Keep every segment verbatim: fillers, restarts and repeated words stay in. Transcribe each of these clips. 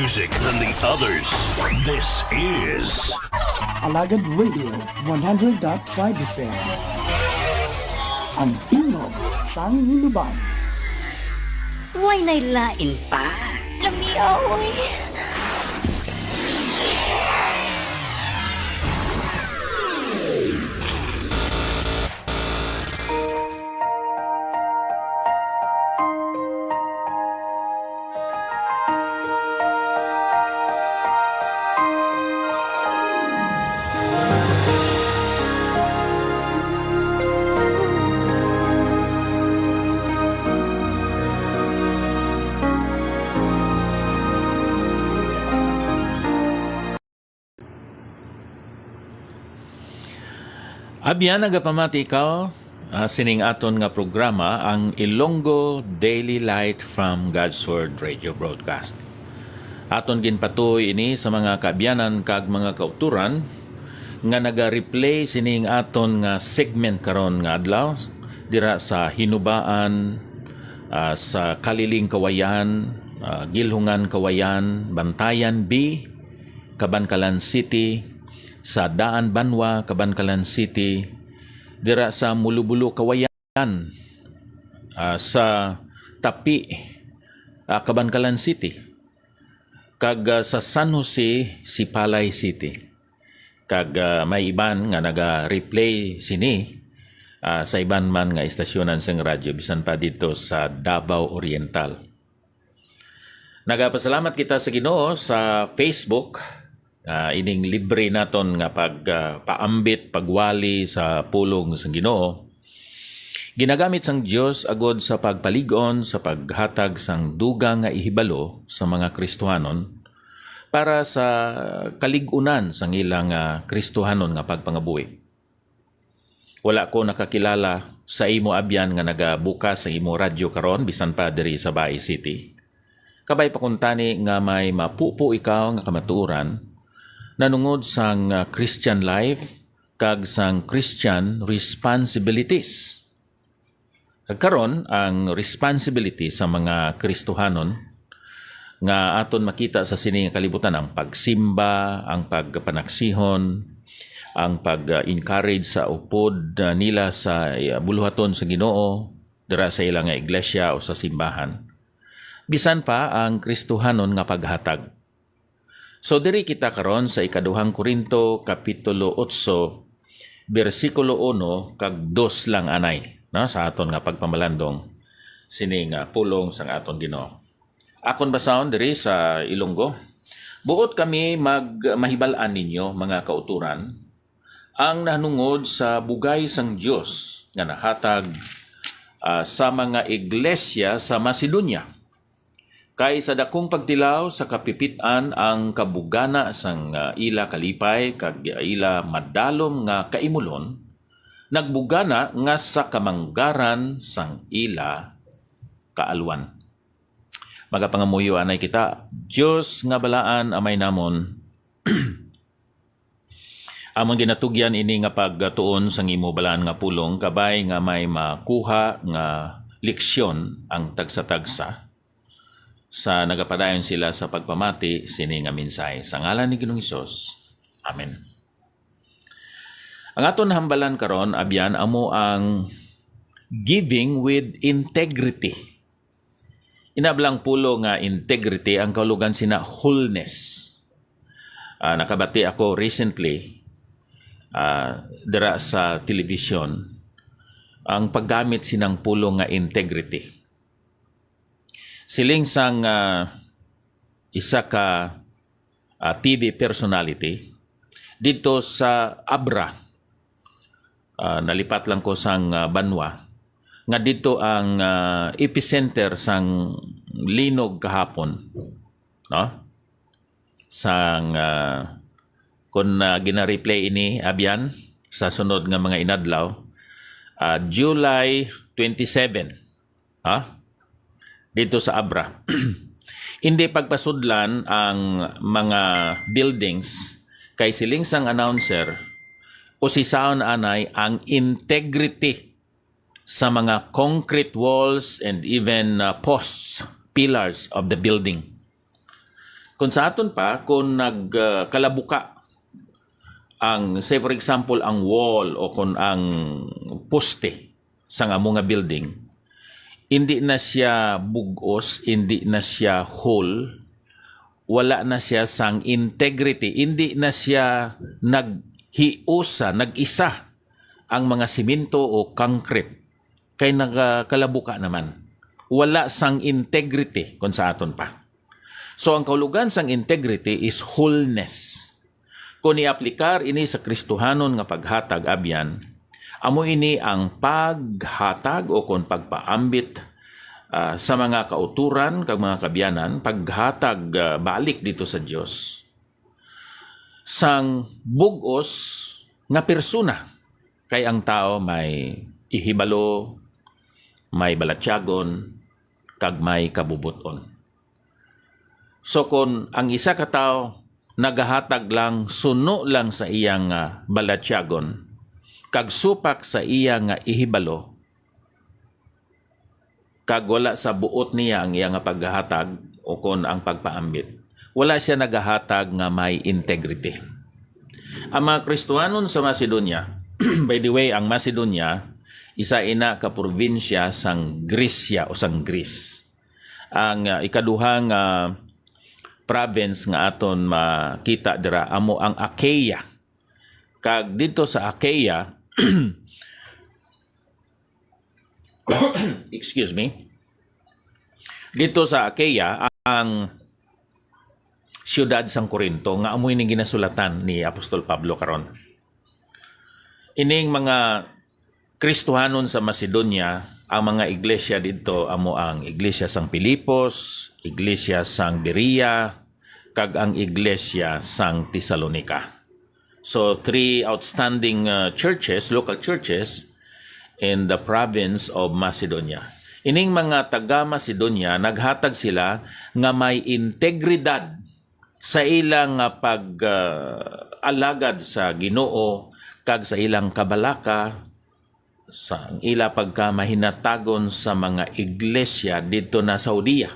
music than the others. This is Alagad Radio one hundred dot five F M. Ang tingog sang Hinubaan. Way na'y lain pa. Lami, oy. Abyan, nagapamati ikaw, ah, sining aton nga programa, ang Ilonggo Daily Light from God's Word Radio Broadcast. Aton ginpatuloy ini sa mga kaabyanan kag mga kauturan nga naga-replay sining aton nga segment karon nga adlaw, dira sa Hinubaan, ah, sa Kaliling Kawayan, ah, Gilhungan Kawayan, Bantayan B, Kabankalan City, sa Daan Banwa, Kabankalan City, dira sa Mulubulo Kawayan, ah, sa Tapi, ah, Kabankalan City, kag, ah, sa San Jose, Sipalay City. Kag, ah, may iban nga naga-replay sini, ah, sa iban man nga istasyonan sang radyo, bisan pa dito sa Davao Oriental. Nagapasalamat kita sa Ginoo sa Facebook, ah, ining libre naton nga pag, ah, paambit, pagwali sa pulong sang Ginoo. Ginagamit sang Dios agod sa pagpalig-on sa paghatag sang dugang nga ihibalo sa mga Kristohanon para sa kalig-unan sang ilang, ah, Kristohanon nga pagpangabuhi. Wala ko nakakilala sa imo, abyan, nga nagabukas sa imo radyo karon, bisan pa diri sa Bay City. Kabay pa kuntani nga may mapupo ikaw nga kamatuoran nanungod sang, ah, Christian life kag sang Christian responsibilities. Kag karon, ang responsibility sa mga Kristohanon nga aton makita sa sini nga kalibutan, ang pagsimba, ang pagpanaksihon, ang pag-encourage sa upod, ah, nila sa, ah, buluhaton sa Ginoo dira sa ila nga iglesia o sa simbahan. Bisan pa ang Kristohanon nga paghatag. So, diri kita karon sa ikaduhang Corinto, Kapitulo otso, bersikulo uno kag dos lang anay, no, sa aton nga pagpamalandong sini nga pulong sang aton Ginoo. Akon basahon diri sa Ilonggo. Buot kami mag-, mahibal-an ninyo, mga kauturan, ang nahanungod sa bugay sang Dios nga nahatag, ah, sa mga iglesia sa Macedonia. Kay sa dakong pagtilaw sa kapipit-an ang kabugana sang, ah, ila kalipay kag ila madalom nga kaimulon, nagbugana nga sa kamanggaran sang ila kaalwan. Magapangamuyo anay kita, Dios nga balaan, Amay namon, amon ginatugyan ini nga pagtuon sang imo balaan nga pulong, kabay nga may makuha nga leksyon ang tagsa-tagsa sa nagapadayon sila sa pagpamati sini nga mensahe. Sa ngalan ni Ginoong Hesus, amen. Ang aton hambalan karon, abyan, amo ang giving with integrity. Inablang pulo nga integrity, ang kaulugan sina wholeness. Ah, nakabati ako recently, ah, dira sa television, ang paggamit sinang pulo nga integrity. Siling sang, ah, isa ka, ah, T V personality dito sa Abra, ah, nalipat lang ko sang, ah, banwa, nga dito ang, ah, epicenter sang linog kahapon, no? Sang, ah, kung, ah, gina-replay ini, abyan, sa sunod nga mga inadlaw, ah, July twenty-seven, ha? Dito sa Abra. Hindi pagpasudlan ang mga buildings kay siling sang announcer, usisaon anay ang integrity sa mga concrete walls and even, uh, posts, pillars of the building. Kung sa aton pa, kung nagkalabuka ang, say for example, ang wall o kung ang poste sang amo nga building, hindi na siya bug-os, hindi na siya whole, wala na siya sang integrity, hindi na siya naghiusa, nag-isa ang mga simento o concrete, kay nagakalabuka naman. Wala sang integrity kung sa aton pa. So, ang kahulugan sang integrity is wholeness. Kung i-aplikar ini sa Kristohanon nga paghatag, abyan, amo ini ang paghatag o kon pagpaambit, ah, sa mga kauturan kag mga kabyanan, paghatag, ah, balik dito sa Dios sang bug-os nga persona, kay ang tao may ihibalo, may balatyagon, kag may kabubot-on. So, kon ang isa ka tawo nagahatag lang suno lang sa iya nga balatyagon kag supak sa iya nga ihibalo, kag wala sa buot niya ang iya nga paghatag o kon ang pagpaambit, wala sia nagahatag nga may integrity. Ang mga Kristohanon sa Macedonia, by the way, ang Macedonia, isa ina ka probinsya sang Grisya o sang Greece. Ang, ah, ikaduha nga province nga aton makita dira amo ang Achaia. Kag didto sa Achaia, excuse me, didto sa Achaia ang siyudad sang Corinto nga amo ini ginasulatan ni Apostol Pablo karon. Ining mga Kristohanon sa Macedonia, ang mga iglesia didto amo ang iglesia sang Filipos, iglesia sang Berea, kag ang iglesia sang Tesalonica. So, three outstanding, uh, churches, local churches, in the province of Macedonia. Ining mga taga Macedonia, naghatag sila nga may integridad sa ila nga pag, uh, alagad sa Ginoo kag sa ilang kabalaka, sa ila pagkamahinatagon sa mga iglesia didto na sa Judea,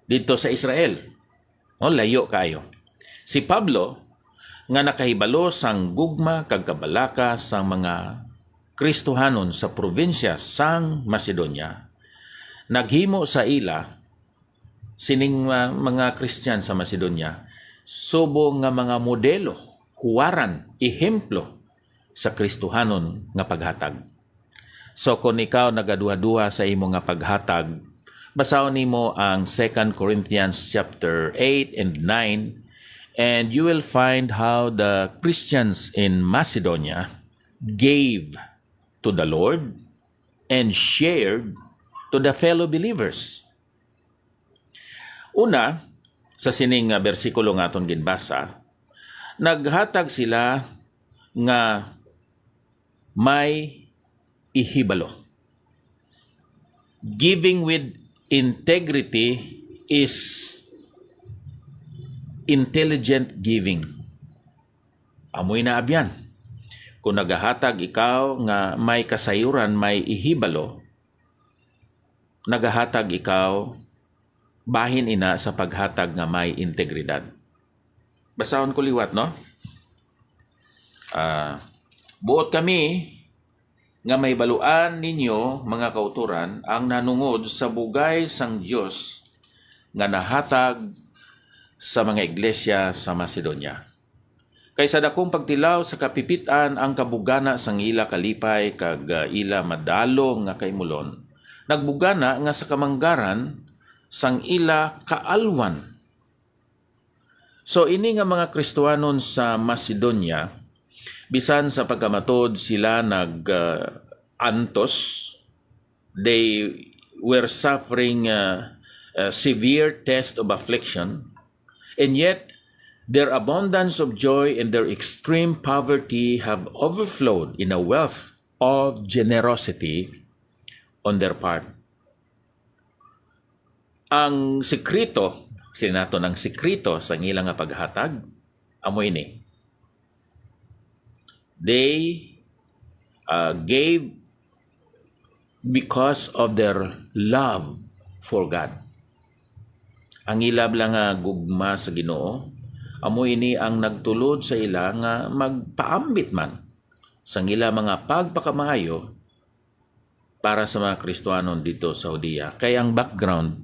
didto sa Israel. O, layo kaayo. Si Pablo, nga nakahibalo sang gugma kag kabalaka sang mga Kristohanon sa probinsya sang Macedonia, naghimo sa ila sining, ah, mga Kristiyan sa Macedonia subong nga mga modelo, huwaran, ehemplo sa Kristohanon nga paghatag. So, kon ikaw nagaduhaduha sa imo nga paghatag, basahon nimo ang Second Corinthians chapter eight and nine, and you will find how the Christians in Macedonia gave to the Lord and shared to the fellow believers. Una, sa sining nga bersikulo nga aton ginbasa, naghatag sila nga may ihibalo. Giving with integrity is intelligent giving. Amoy naabyan. Kung nagahatag ikaw nga may kasayuran, may ihibalo, nagahatag ikaw bahin ina sa paghatag nga may integridad. Basahon ko liwat, no? Ah, buot kami nga mahibaluan ninyo, mga kauturan, ang nanungod sa bugay sang Dios nga nahatag sa mga iglesia sa Macedonia. Kay sa dakong pagtilaw sa kapipit-an ang kabugana sang ila kalipay kag, ah, ila madalom nga kaimulon, nagbugana nga sa kamanggaran sang ila kaalwan. So, ini nga mga Kristohanon sa Macedonia, bisan sa pagkamatud sila nag, ah, antos, they were suffering, ah, a severe test of affliction, and yet their abundance of joy and their extreme poverty have overflowed in a wealth of generosity on their part. Ang sikreto, sinaton ang sikreto sa ila nga paghatag, amo ini. They, uh, gave because of their love for God. Ang ila bala nga gugma sa Ginoo, amo ini ang nagtulod sa ila nga magpaambit man sang ila mga pagpakamaayo para sa mga Kristiyanon dito sa Judea. Kay ang background,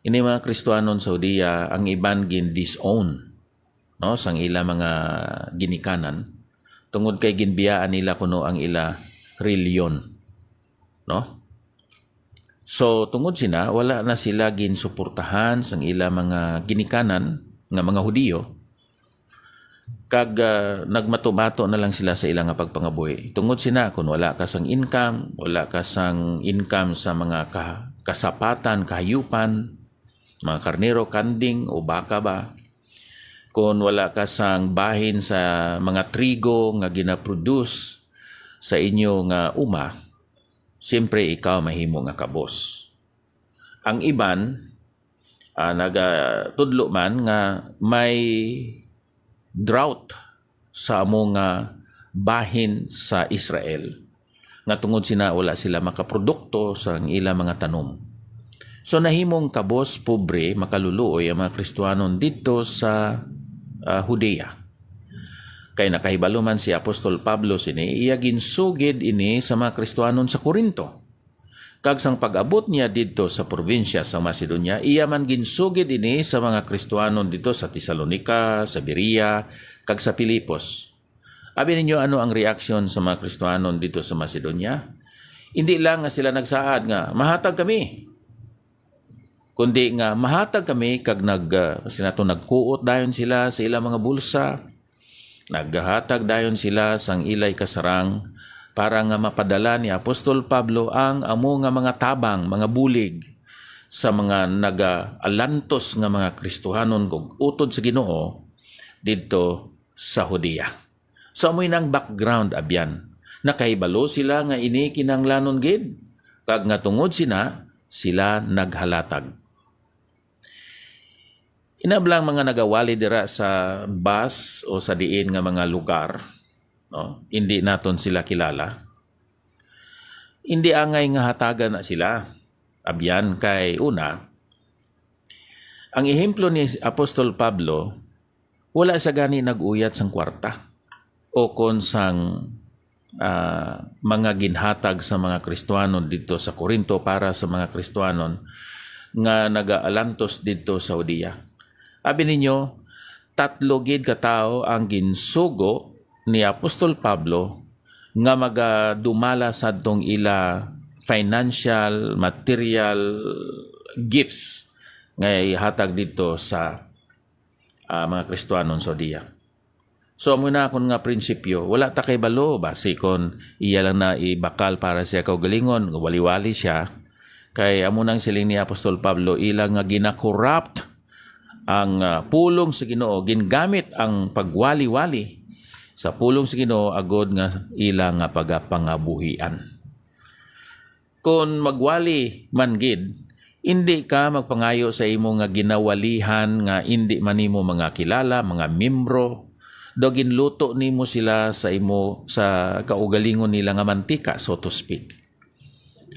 ini mga Kristiyanon sa Judea, ang iban gin-disown, no, sang ila mga ginikanan, tungod kay ginbiyaan nila kuno ang ila reliyon, no? So, tungod sina, wala na sila ginsuportahan sang ila mga ginikanan nga mga Hudiyo, kag, ah, nagmatumato na lang sila sa ila nga pagpangabuhi. Tungod sina, kung wala ka sang income, wala ka sang income sa mga ka-, kasapatan, kahayupan, mga karnero, kanding, o baka ba, kung wala ka sang bahin sa mga trigo nga ginaproduce sa inyo nga uma, siyempre ikaw mahimo nga kabos. Ang iban, ah, nagatudlo man nga may drought sa amo nga bahin sa Israel, nga tungod sina wala sila makaprodukto sa ila mga tanom. So, nahimong kabos, pobre, makaluluoy ang mga Kristiyanon didto sa, ah, Judea. Kay nakahibalo man si Apostol Pablo sini, iya ginsugid ini sa mga Kristiyanon sa Corinto. Kag sang pag-abot niya didto sa probinsya sa Macedonia, iya man ginsugid ini sa mga Kristiyanon didto sa Tesalonica, sa Berea, kag sa Filipos. Abi ninyo, ano ang reaksyon sa mga Kristiyanon didto sa Macedonia? Hindi lang nga sila nagsaad nga, "Mahatag kami," kundi nga, "Mahatag kami," kag nag-, ah, sinato, nagkuot dayon sila sa ilang mga bulsa, naghatag dayon sila sang ilay kasarang para nga mapadala ni Apostol Pablo ang amo nga mga tabang, mga bulig sa mga nagaalantos nga mga Kristohanon kag utod sa Ginoo didto sa Judea. So, amoy nang background, abyan. Nakahibalo sila nga ini kinahanglanon gid, kag nga tungod sina, sila naghalatag. Ina bala ang mga nagawali dira sa bus o sa diin nga mga lugar, no? Indi naton sila kilala. Indi angay nga hatagan na sila. Abyan, kay una, ang ehemplo ni Apostol Pablo, wala siya gani nag-uyat sang kwarta o kon sang, ah, mga ginhatag sa mga Kristiyanon didto sa Corinto para sa mga Kristiyanon nga nagaalantos didto sa Judea. Abi ninyo, tatlo gid ka tawo ang ginsugo ni Apostol Pablo nga magadumala sadtong ila financial, material gifts nga ihatag didto sa, ah, mga Kristiyanon sa Judea. So, amo na akon nga prinsipyo. Wala ta kay balo, basi kon iya lang na ibakal para siya kaugalingon, wali-wali siya. Kay amo nang siling ni Apostol Pablo, ila nga ginakorrupt ang, ah, pulong sa Ginoo, gingamit ang pagwali-wali sa pulong sa Ginoo agod nga ila nga pagapangabuhian. Kon magwali man gid, indi ka magpangayo sa imo nga ginawalihan nga indi man nimo mga kilala, mga miyembro, daw ginluto nimo sila sa imo, sa kaugalingon nila nga mantika, so to speak.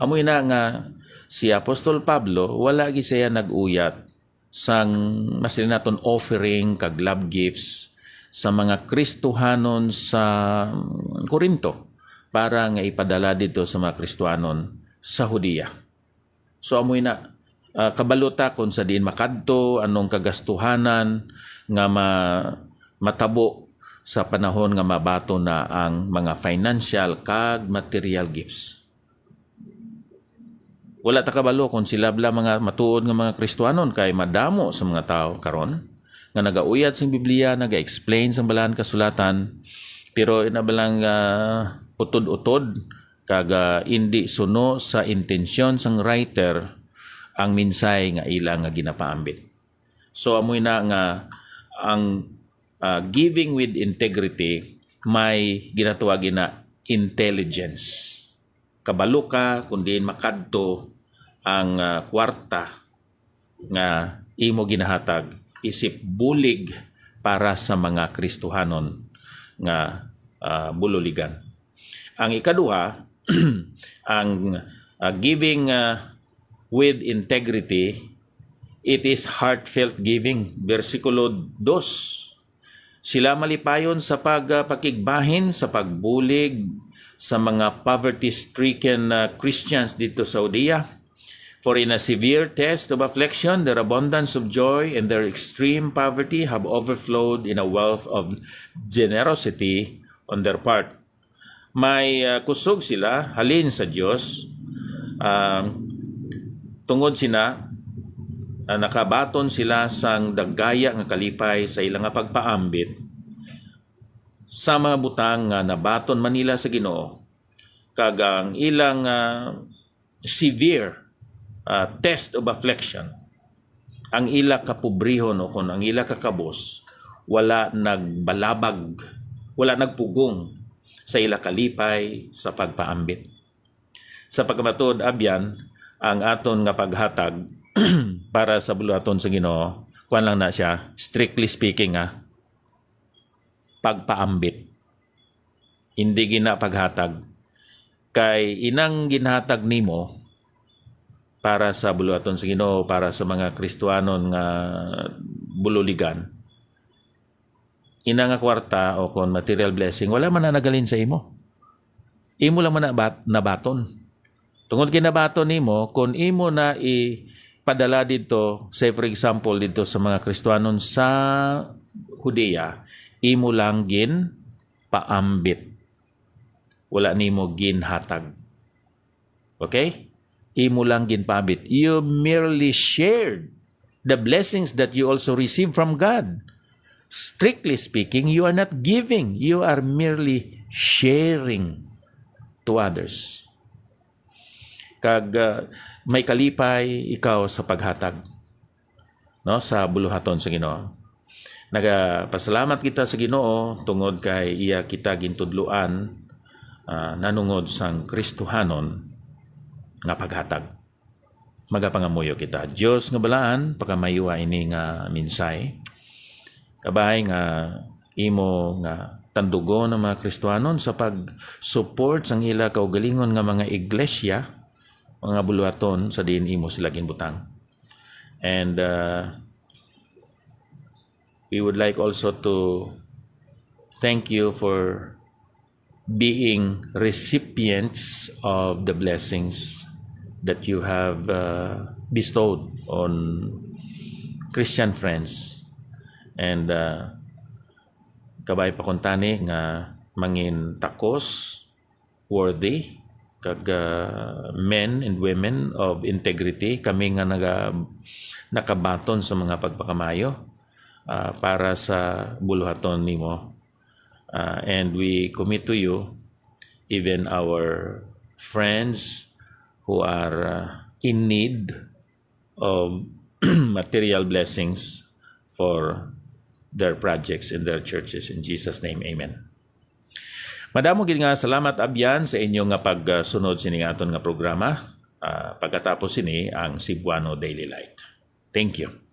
Amo ina nga si Apostol Pablo, wala gid siya nag-uyat sang, mas naton, offering kag love gifts sa mga Kristohanon sa Corinto para nga ipadala didto sa mga Kristohanon sa Judea. So, amoy na, ah, kabalo ta kung sa diin makadto, anong kagastuhanan nga ma-, matabo sa panahon nga mabaton na ang mga financial kag material gifts. Wala ta kabalo kung sila bala mga matuod nga mga Kristohanon, kay madamo sa mga tawo karon nga nagauyat sing Biblia, naga-explain sang Balaan Kasulatan, pero ina bala nga, ah, utod-utod kag, ah, indi suno sa intensyon sang writer ang mensahe nga ila nga ginapaambit. So, amoy na nga ang, ah, giving with integrity may ginatawag ina intelligence. Kabalo ka kung diin makadto ang, ah, kwarta nga imo ginahatag isip bulig para sa mga Kristohanon nga, ah, bululigan. Ang ikaduha, ang, ah, giving, ah, with integrity It is heartfelt giving. Bersikulo dos, sila malipayon sa pag, ah, pakigbahin sa pagbulig sa mga poverty-stricken, ah, Christians dito sa Judea. For in a severe test of affliction, their abundance of joy and their extreme poverty have overflowed in a wealth of generosity on their part. May, ah, kusog sila halin sa Dios, ah, tungod sina, ah, nakabaton sila sang daggaya nga kalipay sa ila nga pagpaambit sa mga butang nga nabaton man nila sa Ginoo, kag ang ilang, ah, severe, ah, test of affliction, ang ila kapobrehon o kon ang ila kakabos, wala nagbalabag, wala nagpugong sa ila kalipay sa pagpaambit. Sa pagkamatuod, abyan, ang aton nga paghatag para sa buluhaton sa Ginoo, kuwan lang na siya, strictly speaking, ah, pagpaambit. Hindi gina paghatag. Kay inang ginhatag nimo para sa buluhaton sa Ginoo, para sa mga Kristiyanon nga bululigan, ina nga kwarta o kon material blessing, wala man na nagalin sa imo. Imo lang man na bat-, nabaton. Tungod kay nabaton nimo, kon imo na ipadala didto, say for example, didto sa mga Kristiyanon sa Judea, imo lang ginpaambit. Wala nimo ginhatag. Okay? Imo lang ginpaambit. You merely shared the blessings that you also received from God. Strictly speaking, you are not giving. You are merely sharing to others. Kag, ah, may kalipay ikaw sa paghatag, no, sa buluhaton sa Ginoo. Nagapasalamat kita sa Ginoo tungod kay iya kita gintudloan, ah, nanungod sang Kristohanon nga paghatag. Magapangamuyo kita. Dios nga balaan, pagamayo ini nga mensahe. Kabay nga imo nga tandugon ang mga Kristiyanon sa pag-support sang ila kaugalingon nga mga iglesia, mga buluhaton sa diin imo sila ginbutang. And, uh, we would like also to thank you for being recipients of the blessings that you have, uh, bestowed on Christian friends. And, uh, kabay pa kuntani nga mangin takos, worthy, kag, uh, men and women of integrity, kami nga naga-, nakabaton sa mga pagpakamayo, uh, para sa buluhaton nimo. Uh, and we commit to you even our friends who are, uh, in need of material blessings for their projects and their churches. In Jesus' name, amen. Madamo gid nga salamat, abyan, sa inyo nga pagsunod sini nga aton nga programa. Ah, pagkatapos sini ang Cebuano Daily Light. Thank you.